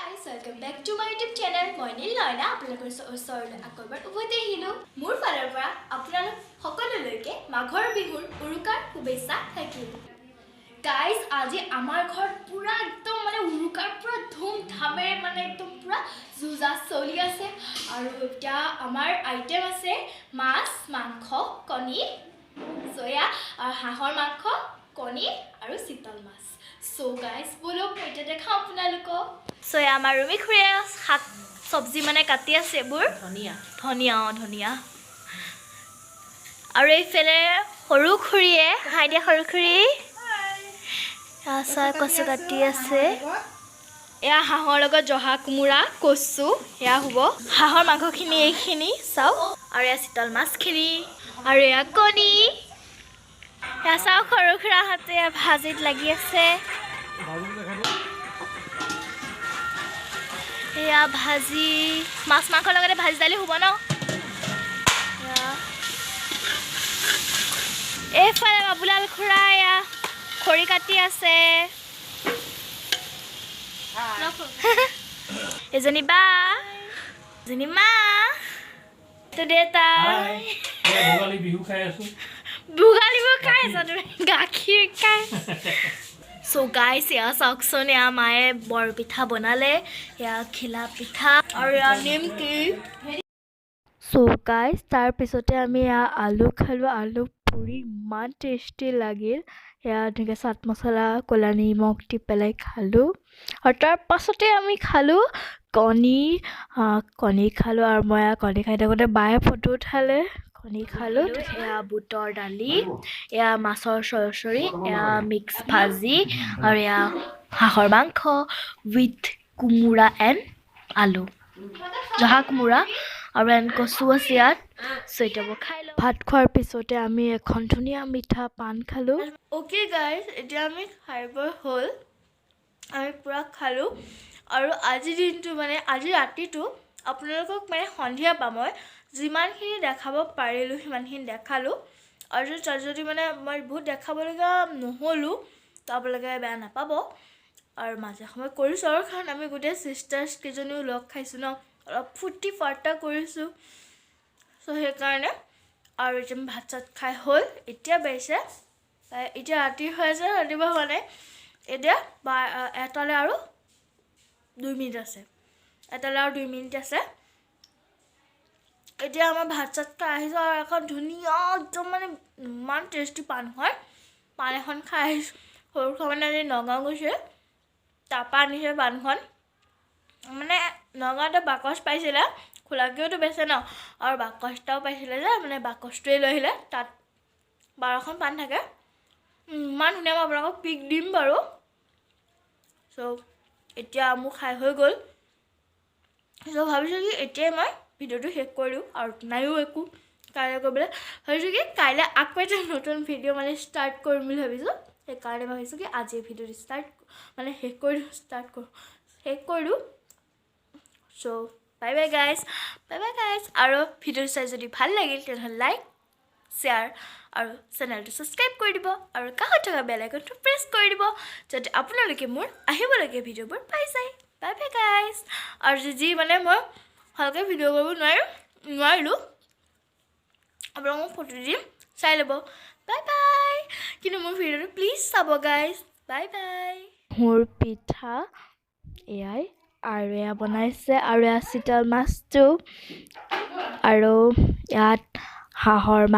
Welcome back to my YouTube channel. মই নীল নয়না, আপোনালোকৰ ওচৰলৈ আকৌ এবাৰ উভতি আহিলোঁ। মোৰ ফালৰ পৰা আপোনালোক সকলোলৈকে মাঘৰ বিহুৰ উৰুকাৰ শুভেচ্ছা থাকিল। গাইজ, আজি আমাৰ ঘৰত পূৰা একদম মানে উৰুকাৰ পূৰা ধুমধামেৰে মানে একদম পূৰা যুঁজা চলি আছে। আৰু এতিয়া আমাৰ আইটেম আছে মাছ, মাংস, কণী, চয়া আৰু হাঁহৰ মাংস, কণী আৰু চিতল মাছ। চ' গাইজ, ব'লক, মই এতিয়া দেখাওঁ আপোনালোকক। চ' এয়া আমাৰ ৰুমি খুৰীয়ে শাক চব্জি মানে কাটি আছে এইবোৰ। ধনিয়া। ধনিয়া, অঁ, ধনিয়া। আৰু এইফালে সৰু খুৰীয়ে, হাই দিয়া সৰু খুৰী। এয়া কচু কাটি আছে। এয়া হাঁহৰ লগত জহা কোমোৰা, কচু এয়া হ'ব। হাঁহৰ মাংসখিনি এইখিনি চাওক আৰু এয়া চিতল মাছখিনি আৰু এয়া কণী। এয়া চাওক, সৰু খুৰাহঁতে এয়া ভাজিত লাগি আছে। এয়া ভাজি, মাছ মাংসৰ লগতে ভাজি দালি হ'ব ন। এয়া এইফালে বাবুলাল খুৰা এয়া খৰি কাটি আছে। এজনী বা, এজনী মা, তো দেউতা। ভোগালী বিহু খাই আছো। ভোগালী বিহু খাই আছা তুমি? গাখীৰ খাই। চ' গাইছ, এয়া চাওকচোন, এয়া মায়ে বৰপিঠা বনালে, এয়া ঘিলা পিঠা আৰু এয়া নিমকি। চ' গাইছ, তাৰপিছতে আমি এয়া আলু খালোঁ। আলু পুৰি ইমান টেষ্টি লাগিল। এয়া ধুনীয়াকৈ চাট মছলা, ক'লা নিমখ দি পেলাই খালোঁ। আৰু তাৰ পাছতে আমি খালোঁ কণী। কণী খালোঁ আৰু মই কণী খাই থাকোঁতে বায়ে ফটো উঠালে। কণী খালোঁ, এয়া বুটৰ দালি, এয়া মাছৰ চৰচৰি, এয়া মিক্স ভাজি আৰু এয়া হাঁহৰ মাংস উইথ কোমোৰা এণ্ড আলু, জহা কোমোৰা আৰু এণ্ড কচু আছে ইয়াত। চ' এতিয়া মই খাই লওঁ। ভাত খোৱাৰ পিছতে আমি এখন ধুনীয়া মিঠা পাণ খালোঁ। অ'কে গাইজ, এতিয়া আমি খাই বৈ হ'ল, আমি পূৰা খালোঁ। আৰু আজিৰ দিনটো মানে আজি ৰাতিটো আপোনালোকক মানে সন্ধিয়া পৰা মই যিমানখিনি দেখাব পাৰিলোঁ সিমানখিনি দেখালোঁ। আৰু তাত যদি মানে মই বহুত দেখাবলগীয়া নহ'লোঁ, তো আপোনালোকে বেয়া নাপাব। আৰু মাজে সময়ে কৰিছোঁ আৰু কাৰণ আমি গোটেই ছিষ্টাৰ্ছ কেইজনীও লগ খাইছোঁ ন, অলপ ফূৰ্তি ফাৰ্তা কৰিছোঁ। চ' সেইকাৰণে। আৰু এতিয়া ভাত চাত খাই হ'ল। এতিয়া বাজিছে, এতিয়া ৰাতি হৈ আছে, ৰাতিপুৱা হোৱা নাই। এতিয়া বা 1টালৈ আৰু 2 মিনিট আছে, 1টালৈ আৰু 2 মিনিট আছে। এতিয়া আমাৰ ভাত চাত খাই আহিছোঁ আৰু এখন ধুনীয়া একদম মানে ইমান টেষ্টি পাণ হয়, পাণ এখন খাই আহিছোঁ। সৰু মানে আজি নগাঁও গৈছে, তাৰপৰা আনিছে পাণখন। মানে নগাঁৱতে বাকচ পাইছিলে, খোলাকৈওতো বেচে ন, আৰু বাকচটাও পাইছিলে যে মানে বাকচটোৱে লৈ আহিলে। তাত 12খন পাণ থাকে, ইমান ধুনীয়া। মই আপোনালোকক পিক দিম বাৰু। চ' এতিয়া মোৰ খাই হৈ গ'ল। চ' ভাবিছোঁ কি এতিয়াই মই ভিডিঅ'টো শেষ কৰি দিওঁ আৰু নাইও একো কাইলৈ কৰিবলৈ। ভাবিছোঁ কি কাইলৈ আকৌ এটা নতুন ভিডিঅ' মানে ষ্টাৰ্ট কৰিম বুলি ভাবিছোঁ। সেইকাৰণে ভাবিছোঁ কি আজি ভিডিঅ'টো ষ্টাৰ্ট মানে শেষ কৰি দিওঁ, ষ্টাৰ্ট কৰোঁ, শেষ কৰি দিওঁ। So bye bye guys, bye bye guys. আৰু ভিডিঅ'টো চাই যদি ভাল লাগিল, তেনেহ'লে লাইক, শ্বেয়াৰ আৰু চেনেলটো ছাবস্ক্ৰাইব কৰি দিব আৰু কাষত থকা বেল আইকনটো প্ৰেছ কৰি দিব, যাতে আপোনালোকে মোৰ আহিবলগীয়া ভিডিঅ'বোৰ পাই যায়। Bye bye guys. আৰু যি মানে মই ভালকৈ ভিডিঅ' কৰিব নোৱাৰিলোঁ, আপোনালোকক ফটো দিম, চাই ল'ব। Bye bye. কিন্তু মোৰ ভিডিঅ'টো প্লিজ চাব গাইজ। Bye bye. মোৰ পিঠা এয়াই আৰু এয়া বনাইছে আৰু এয়া চিতল মাছটো আৰু ইয়াত হাঁহৰ মাংস।